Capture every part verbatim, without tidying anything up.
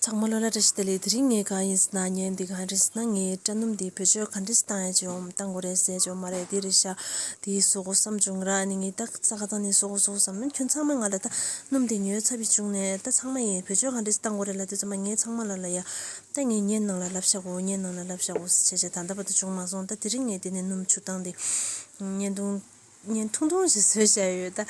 ཚང་མ་ལོ་ལ་བཀྲ་ཤིས་བདེ་ལེགས། དེ་རིང་ངས་གང་ཡིན་ཟེར་ན། ངས་འདི་གང་རེད་ཟེར་ན། ངས་སྐྲ་སྣུམ་འདི་བེད་སྤྱོད་ག་འདྲས་བཏང་ཡ་ཅིག་ཡོང་བཏང་དགོས་རེད་ཟེར་ཅིག་ཡོང་མ་རེད། འདི་རེད་ཤག་འདི་བཟོ་དགོས་བསམ་བྱུང་ར། ཨ་ནི་ངས་ད་ས་ཁ་ཚང་ནས་བཟོ་དགོས་བཟོ་དགོས་བསམ། ཁྱོད་ཚང་མ་ང་ལ་ད་སྣུམ་འདི་ཉོས་ཚར་བའི་གཞུག་ནས་ད་ཚང་མ་ཡིན་བེད་སྤྱོད་ག་འདྲས་བཏང་དགོས་རེད་ལབ་དུས་ཙམ་པ། ངས་ཚང་མ་ལ་ལ་ཡ་ད་ངས་བརྙན་ནང་ལ་ལབ་བཞག་གོ། བརྙན་ནང་ལ་ལབ་བཞག་གོ་ཟེར་བྱས་བྱས་ད་ལྟ་བར་དུ་བྱུང་མ་སོང་། ད་དེ་རིང་ངས་དེ་ནས་སྣུམ་བྱུག་སྟངས་འདི་བརྙན་ཐུང་། བརྙན་ཐུང་ཐུང་ཞིག་བཟོས་བཞག་ཡོད། ད་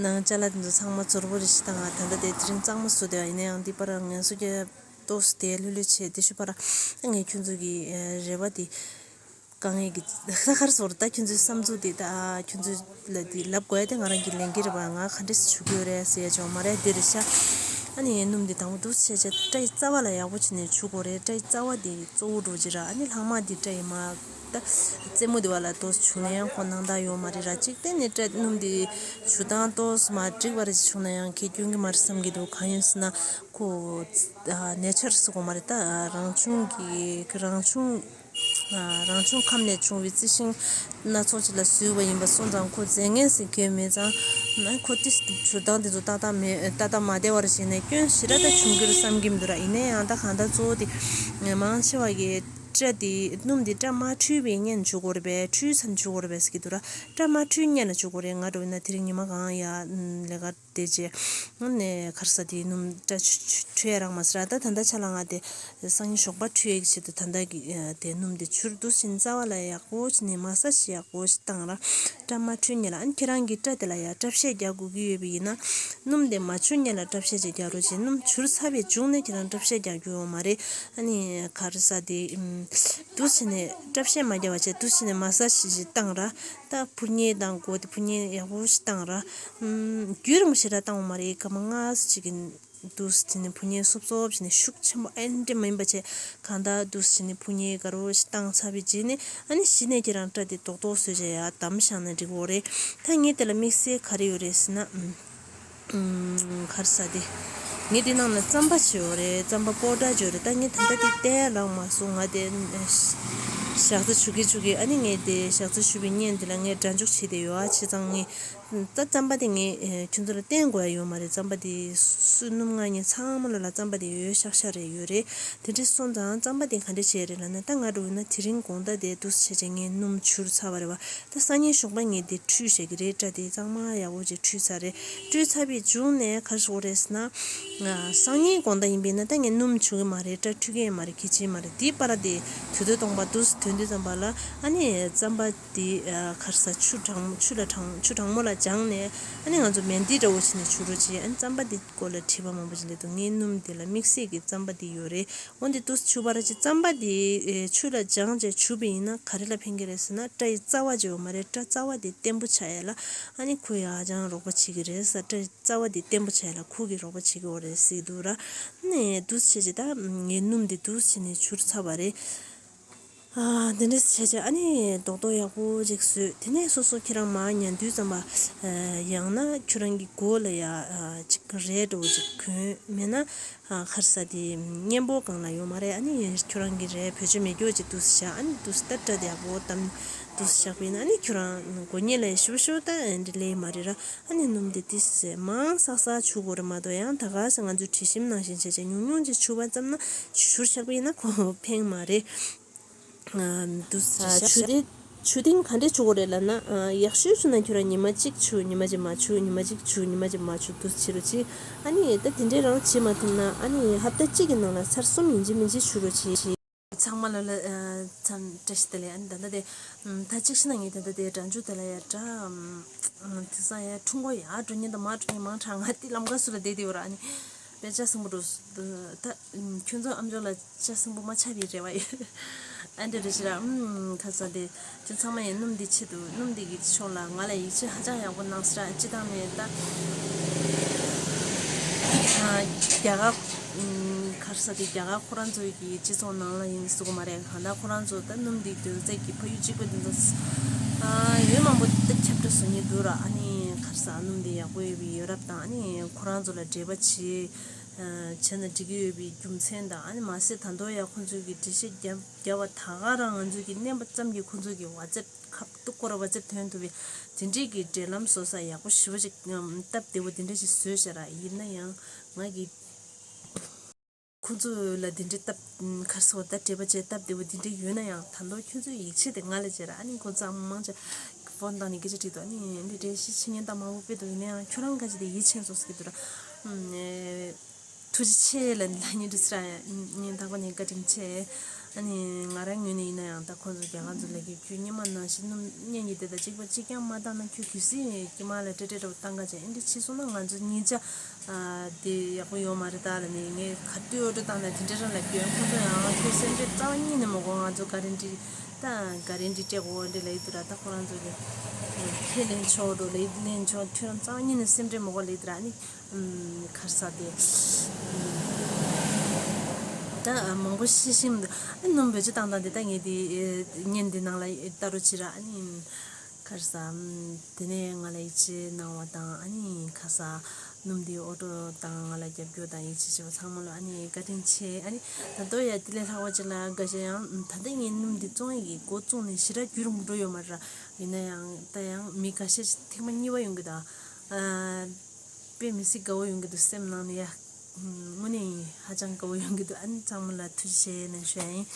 ནང་ཅ་ལག་དེ་ཚོ་ཚང་མ་ཛོར་པོ་རེ་ཞིག་བཏང་། ང་ད་ལྟ་དེ་དེ་རིང་གཙང་མ་བཟོས་བསྡད་པ་ཡིན་ན་ཡང་། འདི་པར་ངལ་གསོ་རྒྱག་ཏོག་ཙམ་དེ་ལྷོད་ལྷོད་བྱས། དེ་ཤུ་པར་ད་ངས་ཁྱོད་ཚོ་གི་རེ་བ་དེ་དཀའ་ངལ་གྱི་ད་ག་རེ་ཟེར། ད་ཁྱོད་ཚོའི་བསམ་ཚུལ་དེ་ད་ཁྱོད་ཚོ་ལ་དེ་ལབ་དགོས་ཡ་དེ་ང་རང་གི་ལས་འགན་རེད་པ། ང་ག་འདྲས་སེ་བྱུག་གི་ཡོད་རེད་ཟེར་ཡ་ཅིག་ཡོང་མ་རེད། དེ་རེད་ཤག་ཨ་ནི་སྣུམ་དེ་དང་པོ་འདུག་སེ་བྱས་བྱས་སྐྲ་ཡི་རྩ་བ་ལ་ཡག་པོ་བྱས་ནས་བྱུག་དགོས་རེད། སྐྲ་ཡི་རྩ་བ་དེ་གཙོ་བོ་འགྲོ་གི་ར། ཨ་ནི་ལྷག་མ་དེ་སྐྲ་ཡི་མར་ད་རྩེ་མོ་དེ་བ་ལ་ཏོག་ཙམ་བྱུག་ན་ཡང་ཁོ་སྣང་དག་ཡོད་མ་རེད་ར། གཅིག་བལྟས་ནས་སྐྲ་སྣུམ་དེ་བྱུག་སྟངས་ཏོག་ཙམ་མ་འགྲིག་པ་རེ་བྱུང་ན་ཡང་ཁྱད་སྐྱོན་གྱི་མ་རེད་བསམ་གྱི་འདུག་གང་ཡིན་ཟེར་ན་ཁོ་ནེ་ཆར་ཟེར་དགོས་མ་རེད། ད་རང་བྱུང་གི་རང་བྱུང་རང་བྱུང་ཁམས་ནས་བྱུང་བའི་རྩི་ཤིང་སྣ་ཚོགས་ཅིག་ལ་བཟོས་པ་ཡིན་པ་སོང་ཙང་། ཁོ་རྫས་ངན་ཟེར་གྱི་མེད་ཙང་། ཁོ་ཏིས་བྱུག་སྟངས་དེ་ཚོ་ཏག་ཏག་མེད། ཏག་ཏག་མ་བདེ་བ་རེ་བྱས་ནས་སྐྱོན་ཞེ་དྲག་ད་བྱུང་གི་རེད་བསམ་གྱི་མི་འདུག་ར། ཡིན་ན་ཡང་ད་གང་ལྟར་གཙོ་བོ་དེ་མང་ཆེ་བ་གིས་སྐྲ་དེ་སྣུམ་དེ་སྐྲ་མ་འཁྲུད་པའི་སྔོན་བྱུག་དགོས་རེད་པས། འཁྲུད་ཚར་བྱུག་དགོས་རེད་པས་ཟེར་གྱི་འདུག་ར། སྐྲ་མ་འཁྲུད་སྔོན་ལ་བྱུག་དགོས་རེད། ང་འདྲ་བོ་ཡིན་ན་དེ་རིང་ཉི་མ་གང་ཡ་ལས་ཀ་དེ་རྗེས་ནས་ག་རེ་ཟ་དེ་སྣུམ་སྐྲ་འཁྲུད་ཡ་རག་མ་སོང་ར། ད་ད་ལྟ་ཆ་ལ་ང་དེ་སང་ཉིན་ཞོགས་པ་འཁྲུད་ཡ་གི་ཆེད་དུ་ད་ལྟ་གི་དེ་སྣུམ་དེ་བྱུག་འདུག་སེ་བྱས་རྩ་བ་ལ་ཡག་པོ་བྱས་ནས་མ་སཱ་ཇི་ཡག་པོ་ཞིག་བཏང་ར། སྐྲ་མ་འཁྲུད་སྔོན་ལ། ཨ་ནི་ཁྱེད་རང་གི་སྐྲ་དེ་ལ་ཡ་སྐྲ་ཤད་རྒྱག་དགོས་ཀྱི་ཡོད་པ་ཡིན་ན། སྣུམ་དེ་མ་བྱུག་སྔོན་ལ་སྐྲ་ཤད་ཅིག་རྒྱག་རོགས་བྱེད། སྣུམ་བྱུག་ཚར་བའི་གཞུག་ནས་ཁྱེད་རང་སྐྲ་ཤད་རྒྱག་རྒྱུ་ཡོད་མ་རེད། ཨ་ནི་ག་རེ་ཟ་དེ་འདུག་སེ་བྱས་ནས་སྐྲ་ཤད་མ་རྒྱག་པ་བྱས་འདུག་སེ་བྱས་ནས་མ་སཱ་ཇི་ཞིག་བཏང་ར། ད་འཕུར་མཉེ་དང་སྒོ་དེ་འཕུར་མཉེ་ཡག་པོ་ཞིག་བཏང་ར། ཨམ། རྒྱུན་རིང་པོ་ཞེ་དྲག་བཏང་བ་མ་རེད། སྐར་མ་ལྔ་ཙམ་ཅིག་གི་འདུག་སེ་བྱས་ནས་འཕུར་མཉེ་སོབ་སོབ་བྱས་ནས་ཤུགས་ཆེན་པོ་ཨེ་འདྲ་མ་ཡིན་པ་བྱས། གང་ལྟར་འདུག་སེ་བྱས་ནས་འཕུར་མཉེ་དགའ་རབ་ཞིག་བཏང་ཚར་བའི་རྗེས་ནས། ཨ་ནི་གཞི་ནས་ཁྱེད་རང་སྐྲ་དེ་རྡོག་རྡོག་བཟོས་བྱས་ཡར་བསྡམས་བཞག་ན་འགྲིག་གི་རེད། ད་ངས་དེ་ལ་དམིགས་བསལ་ག་རེ་ཡོད་རེད་ཟེར་ན། ཨམ། ཨམ། ག་རེ་ཟ་དེ། ངས་དེ་ནང་ལ་རྩམ་པ་ཅིག་ཡོད་རེད། རྩམ་པ་པའུ་ཌར་ཅིག་ཡོད་རེད། ད་ངས་ད་ལྟ་དེ་བལྟས་ལག་མ་སོང་། ང་དེ་ཞག་རྩི་བྱུག་གི་བྱུག་གི། ཨ་ནི་ངས་དེ་ཞག་རྩི་བྱུག་པའི་བརྙན་དེ་ལ་ངས་སྒྲ་འཇུག་བྱས་བསྡད་ཡོད། ཨ་བྱས་ཙང་ངས་ད་རྩམ་པ་དེ་ངས་ཁྱོད་ཚོ་ལ་བསྟན་དགོས་ཡ་ཡོད་མ་རེད། རྩམ་པ་དེ་སུ་སྣུམ་མངར་ཉེ་ཚང་མ་ལ་ལ་རྩམ་པ་དེ་ཡོད་ཤག་ཤག་རེད། ཡོད་རེད། དེ་འདྲ་སོང་ཙང་རྩམ་པ་དེ་ག་འདྲ་བྱས་རེད་ལབ་ན། ད་ང་འདྲ་བོ་ཡིན་ན་དེ་རིང་དགོང་དག་དེ་འདུག་སེ་བྱས་བྱས་ངས་སྣུམ་བྱུག་ཚར་བ་རེད་བ། ད་སང་ཉིན་ཞོགས་པ་ངས་དེ་འཁྲུད་བྱེད་ཀྱི་རེད། སྐྲ་དེ་གཙང་མ་ཡག་པོ་ཅིག་འཁྲུད་ཚར་རེད། འཁྲུད་ཚར་བའི་གཞུག་ནས་ག་རེ་ཞིག་དགོས་རེད་ཟེར་ན། ང་སང་ཉིན་དགོང་དག་ཡིན་པས་ན་ད་ངས་སྣུམ་བྱུག་གི་མ་རེད། སྐྲ་འཁྲུད་ཀྱི་མ་རེད། གལ་ཆེ་མ་རེད། དེའི་བར་དེ་དུས་ཚོད་སྟོང་པ་འདུག་སེ་ཐོན་དུས་ཙམ་པ་ལ། ཨ་ནི་རྩམ་པ་དེ་ག་རེ་ཟ་ཆུ་གྲང་ཆུ་ལ་གྲང་ཆུ་གྲང་མོ་ལ་སྦྱངས་ནས། ཨ་ནི་ང་ཚོ་མེན་ཏི་འདྲ་བོ་བྱས་ནས་བྱུག་རོགས་བྱེད། ཨ་ནི་རྩམ་པ་དེ་སྐོར་ལ་དྲི་བ་མང་པོ་ཞིག་སླེབས་འདུག་ངས་སྣུམ་དེ་ལ་དམིགས་བསལ་གྱི་རྩམ་པ་དེ་ཡོད་རེད། འོན་ཏེ་འདུག་སེ་བྱུག་པ་ར་ཅིག་རྩམ་པ་དེ་ཨེ་ཆུ་ལ་སྦྱངས་བྱས་བྱུག་པ་ཡིན་ན་ག་རེ་ལ་ཕན་གྱི་རེད་ཟེར་ན། སྐྲ་ཡི་རྩ་བ་ཅིག་ཡོད་མ་རེད། སྐྲ་རྩ་བ་དེ་བརྟན་པོ་ཆགས་ཡ་ལ་ཨ་ནི་ཁོ་ཡ་ཧ་ཅང་རོགས་པ་བྱེད་ཀྱི་རེད་ཟེར། སྐྲ་ཡི་རྩ་བ་དེ་བརྟན་པོ་ཆགས་ཡ་ལ་ཁོ་གིས་རོགས་པ་བྱེད་ཀྱི་ཡོད་རེད་ཟེར་འདུག་ར། ནས་འདུག་སེ་བྱས་བྱས་ད་ངས་སྣུམ་དེ་འདུག་སེ་བྱས་ནས་བྱུག་ཚར་བ་རེད། ཨ་དེ་འདྲ་བྱས་བྱས་ཨ་ནི་རྡོག་རྡོག་ཡག་པོ་ཅིག་བཟོས། དེ་ནས་སོ་སོ་ཁྱེད་རང་མར་ཉལ་དུས་ཙམ་པ། ཨ་ཡང་ན་ཁྱོད་རང་གི་མགོ་ལ་ཡ་ཨ་ཅིག་རས་འདྲ་བོ་ཅིག་གོན། མེད་ན་ཨ་ག་རེ་ཟ་དེ་གཉན་པོ་སྒང་ལ་ཡོད་མ་རེད། ཨ་ནི་ཁྱོད་རང་གི་རས་བེད་སྤྱོད་མེད་རྒྱུ་ཅིག་འདུག་སེ་བཞག་ཨ་ནི་འདུག་སེ་ད་སྐྲ་དེ་ཡག་པོ་བསྡམས་འདུག་སེ་བཞག་པ་ཡིན་ན། ཨ་ནི་ཁྱོད་རང་མགོ་ཉལ་ལ་ཡ་ཞིབ་ཞིབ་ད་འདི་ལས་མ་རེད་ར། ཨ་ནི་སྣུམ་དེ་ཏིས་མང་སག་སག་བྱུག་དགོས་རེད་མ་གཏོགས། ཡང་ད་ག་ཟེ་ང་ཚོའི་དྲི་ཞིམ་ནང་བཞིན་བྱས་བྱས་ཉུང་ཉུང་ཅིག་བྱུག་པ་ཙམ་ན་བྱུག་བཞག་པ་ཡིན་ན་ཁོ་ཕན་མ་རེད། ཨ་འདུག་ས་ཆུ་དེ་ཆུ་དེང་ག་འདྲས་བྱུག་དགོས་རེད་ལབ་ན། ཨ་ཡག་ཤོས་བྱུང་ན་ཁྱོད་རང་ཉི་མ་གཅིག་བྱུག་ཉི་མ་གཅིག་མ་བྱུག་ཉི་མ་གཅིག་བྱུག་ཉི་མ་གཅིག་མ་བྱུག་འདུག་བྱེད་རོགས་གྱིས། ཨ་ནི་ད་དེ་འདྲས་རང་བྱེད་མ་ཐུབ་ན་ཨ་ནི་ཧབ་ཏ་གཅིག་གི་ནང་ལ་ཚར་གསུམ་ཡིན་གཅིག་མིན་གཅིག་བྱུག་རོགས་གྱིས། ཚང་མ་ལ་ལ་ཨ་ཚང་བཀྲ་ཤིས་བདེ་ལེགས། ཨ་ནི་ད་ལྟ་དེ་ཨམ་ད་གཅིག་བྱས་ན་ངས་ད་ལྟ་དེ་སྒྲ་འཇུག་དེ་ལ་ཡ་སྒྲ་ཨམ་དེང་སང་ཡ་ཁྲུང་གོ་ཡར་འགྲོ་མཁན་དང་མར་འགྲོ་མཁན་མང་དྲགས། ང་དེ་ལམ་ཁ་སུ་ལ་བསྡད་དེ་ཡོད་ར། ཨ་ནི་དཔེ་ལྕགས་སྲིན་པོ་འགྲོ་ད་ཁྱོད་ཚོ་ཨམ་ཅོག་ལ་ལྕགས་སྲིན་པོ་མ་ཆགས་པའི་རེ་བ་ཡོད། ཨ་འདྲ་རེད་ཤི་ར། ཨམ་ཁ་ས་དེ་ཁྱོད་ཚང་མ་ཡང་སྣུམ་འདི་ཆེད་དུ་སྣུམ་འདི་གི་ཕྱོགས་ལ་ང་ལ་ཡིད་ཆེས་ཧ་ཅང་ཡག་པོ་གནང་ཤི་ར། སྤྱི་བཏང་ནས་ད་ཨ་རྒྱ་གར་ཨམ་ཁ་ས་དེ་རྒྱ་གར་ཁོ་རང་ཚོའི་གི་སྤྱི་ཚོགས་ནང་ལ་ཡིན་ཟེར་གོ་མ་རེད། གང་ལྟར་ཁོ་རང་ཚོ་ད་སྣུམ་འདི་དོན་ཚད་ཀྱི་ཕ་ཡུལ་གཅིག་པ་དེ་ཚོ་ཨ་ཡུལ་མང་པོ་ད་ཁྱབ་བསྒྲགས་བཟོ་མཁན་འདུག་ར། ཨ་ནི་ཁ་ས་སྣུམ་འདི་ཡག་པོ་ཡོད་པའི་ཡོད་རབས་དང་། ཨ་ནི་ཁོ་རང་ཚོ་ལ་འབྲེལ་བ་བྱེད། བྱས་ན་འགྲིག་གི་ཡོད་པའི་རྒྱུ་མཚན་དང་། ཨ་ནི་མ་ཟད་ད་དུང་ཡང་ཁོང་ཚོས་ཀྱི་འགྲེལ་བཤད་རྒྱབ་རྒྱབ་པ་ད་ག་རང་ང་ཚོས་ཀྱི་མནན་པ་ཙམ་གྱིས་ཁོང་ཚོས་ཀྱི་ཝ་ཙེབ་ཁ་ཏུ་སྐོར་ཝ་ཙེབ་ཐོན་ཐུབ་པའི་དེ་འདྲའི་གི་འབྲེལ་ལམ་བཟོ་ས་ཡག་པོ་ཞེ་པོ་ཅིག་སྟབས་བདེ་པོ་དེ་འདྲ་ཞིག་བཟོས་ཤག་ར། ཡིན་ན་ཡང་ང་གི་ཁོང་ཚོ་ལ་དེ་འདྲའི་སྟབས་ཁར་སོ་ད་དྲེལ་པ་བྱས་སྟབས་བདེ་བོ་དེ་འདྲའི་ཡོད་ན་ཡང་ད་དུང་ཁྱོད་ཚོའི་ཡིག་ཆ་དེ་ང་ལ་བྱས་ར། ཨ་ནི་ཁོང་ཚོ་མང་ཆེ་ཕོན་བཏང་ནས་སྐད་ཆ་དྲིས་འདུག་ཨ་ནི་འདི་འདྲའི་ཤི་ཆེ་ཉེན་དང་མང་པོ་སྤེལ་འདུག་ཡིན་ན་ཡང་ཁྱོད་རང་ག་ཅི་དེ་ཡིད་ཆེས་སོང་ཟེར་གྱི་འདུག་ར། ཐུགས་རྗེ་ཆེ་ལ་ལ་ཉིན་དུ་སྲ་ཉིན་དག་པ་ནས་བཀའ་དྲིན་ཆེ། ཨ་ནི་ང་རང་ངོས་ནས་ཡིན་ན་ཡང་ད་ཁོང་ཚོ་རྒྱ་གར་ཚོ་ལ་གི་ཁྱོད་ཉི་མ་ནང་བཞིན་སྣུམ་བརྙན་གྱི་དེ་དང་གཅིག་པ་གཅིག་རྐྱང་མ་བཏང་ན་ཁྱོད་གུས་སི་ཉི་མ་ལ་སྤྲད་སྤྲད་འདྲ་བོ་བཏང་ག་བྱས་ཨེ་འདྲ་བྱས་སོང་ན་ང་ཚོ་གཉིས་ཆ་དེ་ཡག་པོ་ཡོད་མ་རེད་ད་ལ་ནི་ངས་ག་དུས་འོ་འདྲ་བཏང་ན་དེ་འདྲ་རང་ལ་སྐྱོན། ཁོང་ཚོ་ཡང་ཁྱོད་སེམས་ཁྲལ་རྩ་བ་ཉིད་ནས་མ་དགོས། ང་ཚོ་ག་རེ་འདྲི་ད་ག་རེ་འདྲི་སྤྲད་དགོས་འདྲ་ལ་ཡི་དུ་ར། ད་ཁོ་རང་ཚོ་གི་ཁས་ལེན་ཆོག་འགྲོ་ལ་ཡི་ལེན་ཆོག་ཁྱོད་རང་རྩ་བ་ཉིད་ནས་སེམས་ཁྲལ་མ་དགོས་ལ་ཡི་དུ་ར། ཨ་ནི། ཁར་ས་དེ། ད་མང་པོ་ཤི་ཤིམ་འདུག་ཨ་ནུམ་བེད་སྤྱོད་བཏང་སྟངས་དེ་ད་ངས་དེ་བརྙན་དེ་ནང་ལ་ལྟ་རོགས་བྱེད་ར། ཨ་ནི་ཁར་ས་དེ་ནས་ང་ལ་ཡིད་ཆེས་གནང་བ་དང་ཨ་ནི་ཁ་ས་ནུམ་དེ་ཨོ་ཊོ་དང་ང་ལ་རྒྱབ་སྐྱོར་དང་ཡིད་ཆེས་བྱས་པ་ཚང་མ་ལ་ཨ་ནི་བཀའ་དྲིན་ཆེ། ཨ་ནི་ད་དོ་ཡ་དེ་ལས་ལྷག་པ་ཅིག་ལ་འགའ་ཤས་ཡང་ད་ལྟ་ངས་ནུམ་དེ་བཙོང་ཡི་གི་འགོ་བཙུགས་ནས་ཞེ་དྲག་རྒྱུན་རིང་པོ་འགྲོ་ཡོད་མ་རེད། ཡིན་ན་ཡང་ད་ཡང་མི་འགའ་ཤས་ཐེངས་མ་གཉིས་པ་ཡོང་གི་ད། དཔེ་མི་སྲིད་དགའ་བོ་ཡོང་གི་འདུག་སེམས་ནང་ནས་ཡ། དངོས་གནས་ཧ་ཅང་དགའ་བོ་ཡོང་གི་འདུག་ཨ་ནི་ཚང་མ་ལ་ཐུགས་རྗེ་ཆེ་ནས་ཞུ་ཡ་ཡིན།